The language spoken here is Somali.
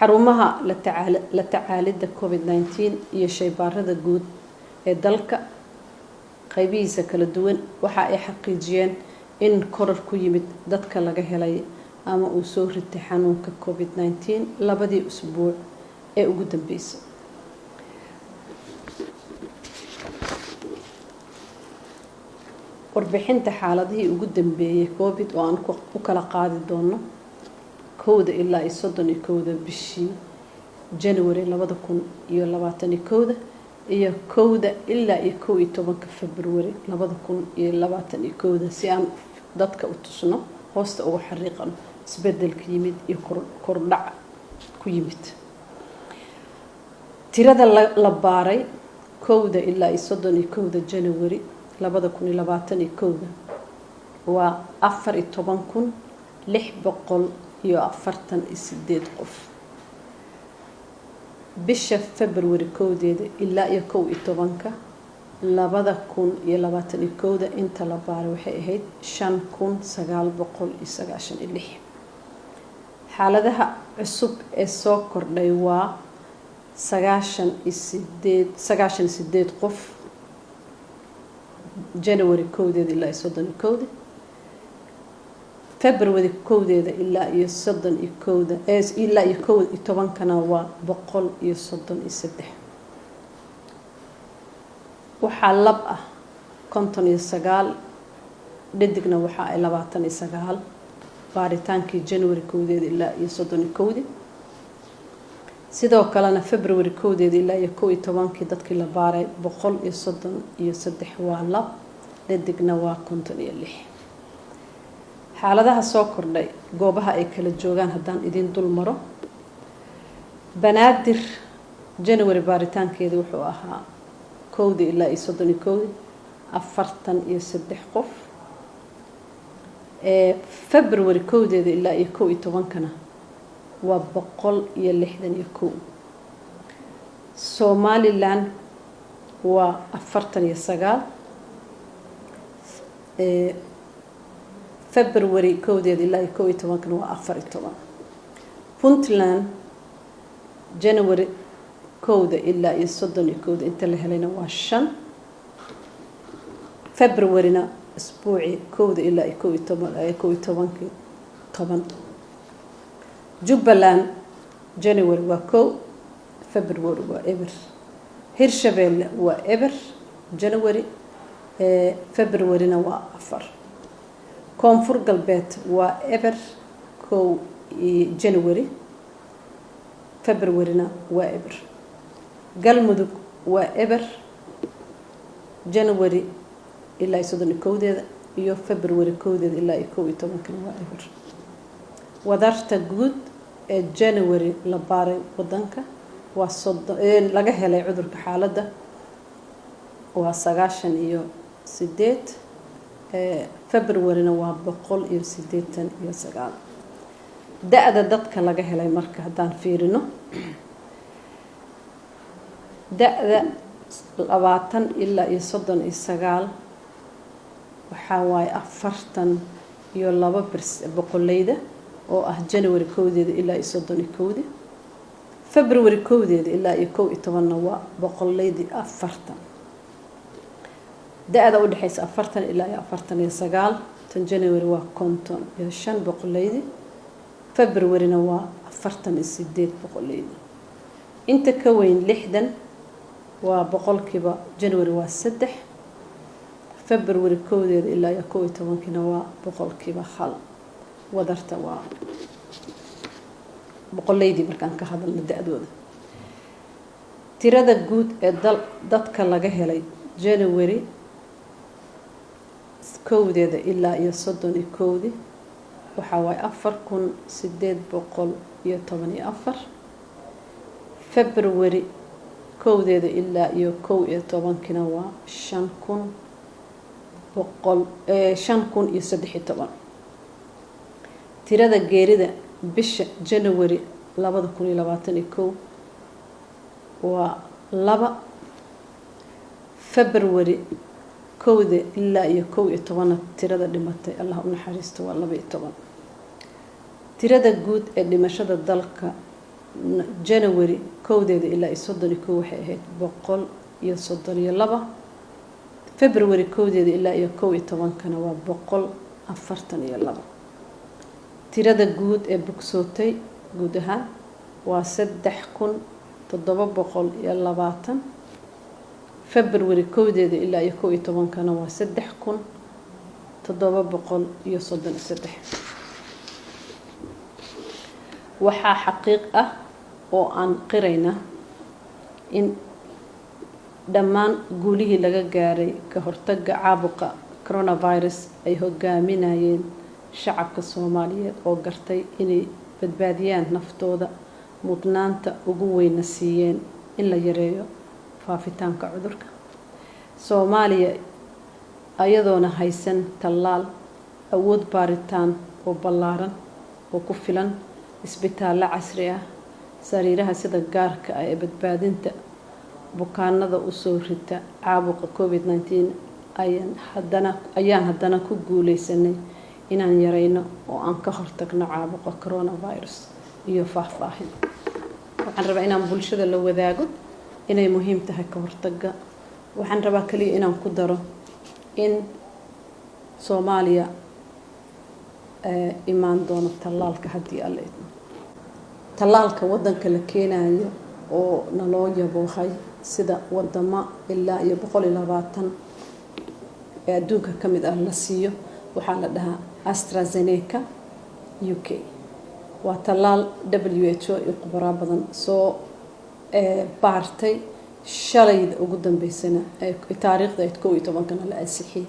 Xarumaha la tacaalidda COVID-19 iyo shaybaarada guud ee dalka qaybihiisa kala duwan waxa ay xaqiijiyeen in koror ku yimid dadka laga helay ama uu soo ritay xanuunka COVID-19 labadii usbuuc ee ugu dambeysay. Warbixinta xaaladihii ugu dambeeyay COVID oo aan u kala qaadi doono 1 ilaa 31 bishii January 2021 iyo 1 ilaa 11 February 2021, si aan dadka u tusno, hoosta uga xariiqano isbedelka yimid iyo kordhac ku yimid. Tirada la baaray 1 ilaa 31 January 2021 waa 14,648 qof. Bisha February 1deeda ilaa iyo 11-ka 2021 inta la baaray waxay ahayd 5,996. Xaaladaha cusub ee soo kordhay waa 98 qof January 1deeda ilaa iyo 31-da. February 1deeda ilaa iyo 31-da ilaa iyo 11-kana waa 133. Waxaa lab ah 59, dhadigna waxa ay 29 baaritaankii January 1deeda ilaa iyo 31-dii. Sidoo kalena February 1deeda ilaa iyo 11-kii dadkii la baaray 133 waa lab, dhadigna waa 56. Xaaladaha soo kordhay goobaha ay kala joogaan haddaan idin dul maro: Banaadir January baaritaankeedi wuxuu ahaa 1-dii ilaa iyo 31-dii 43 qof. February 1deeda ilaa iyo 11-kana waa 161. Somaliland waa 49, February 1deeda ilaa iyo 11-kana waa 14. Puntland January 1-da ilaa iyo 31-da inta la helayna waa 5, Februaryna isbuucii 1-da ilaa iyo 11-kii 10. Jubbaland January waa 1, February waa eber. Hirshabeelle waa eber January, Februaryna waa 4. Koonfur Galbeed waa eber 1 January, Februaryna waa eber. Galmudug waa eber January ilaa iyo 31-deeda iyo February 1deeda ilaa iyo 11-kana waa eber. Wadarta guud ee January la baaray wadanka waa 30, laga helay cudurka xaaladda waa 98, Februaryna waa 189. Da-da dadka laga helay marka haddaan fiirino, da-da 20 ilaa iyo 39 waxaa waaye 42 boqoleyda oo ah January 1deeda ilaa iyo 31-di. February 1deeda ilaa iyo 11-na waa boqoleydii 40. Da-da udhexeysa 40 ilaa iyo 49 tan January waa 55 boqoleydi, Februaryna waa 48 boqoleydi. Inta ka weyn 60 waa boqolkiiba January waa 3, February 1deeda ilaa iyo 11-kiina waa 1%. Wadarta waa boqoleydii markaan ka hadalno da-dooda. Tirada guud ee dadka laga helay January 1-deeda ilaa iyo 31-dii waxaa waaye 4,814. February 1-deeda ilaa iyo 11-kiina waa 5,100, 5,013. Tirada geerida bisha January 2021 waa 2, February 1-da ilaa iyo 11-na tirada dhimatay, Allah u naxariisto, waa 12. Tirada guud ee dhimashada dalka January 1-deeda ilaa iyo 31 waxay ahayd 132. February 1-deeda ilaa iyo 11-kana waa 142. Tirada guud ee bogsootay guud ahaan waa 3720. February 1-deeda ilaa iyo 11-kana waa 3733. Waxaa xaqiiq ah oo aan qiraynaa in dhammaan guulihii laga gaaray ka hortagga caabuqa coronavirus ay hogaaminayeen shacabka Soomaaliyeed oo gartay inay badbaadiyaan naftooda, mudnaanta ugu weyna siiyeen in la yareeyo faafitaanka cudurka. Soomaaliya ayadoona haysan tallaal, awood baaritaan oo ballaaran oo ku filan, isbitaallo casri ah, sariiraha sida gaarka ah ee badbaadinta bukaanada usoo rita caabuqa COVID-19, ayaan haddana ku guuleysanay inaan yareyno oo aan ka hortagno caabuqa coronavirus. Iyo faahfaahin, waxaan rabaa inaan bulshada la wadaago inay muhiim tahay ka hortagga. Waxaan rabaa kaliya inaan ku daro in Soomaaliya imaan doono tallaalka haddii Alla idmo. Tallaalka waddanka la keenayo oo naloo yaboohay, sida wadamo ilaa iyo 120 ee adduunka ka mid ah la siiyo, waxaa la dhahaa AstraZeneca UK. Waa tallaal WHO iyo khubaraa badan soo baartay, shalayda ugu dambeysana taariikhda 11-kana la ansixiyey.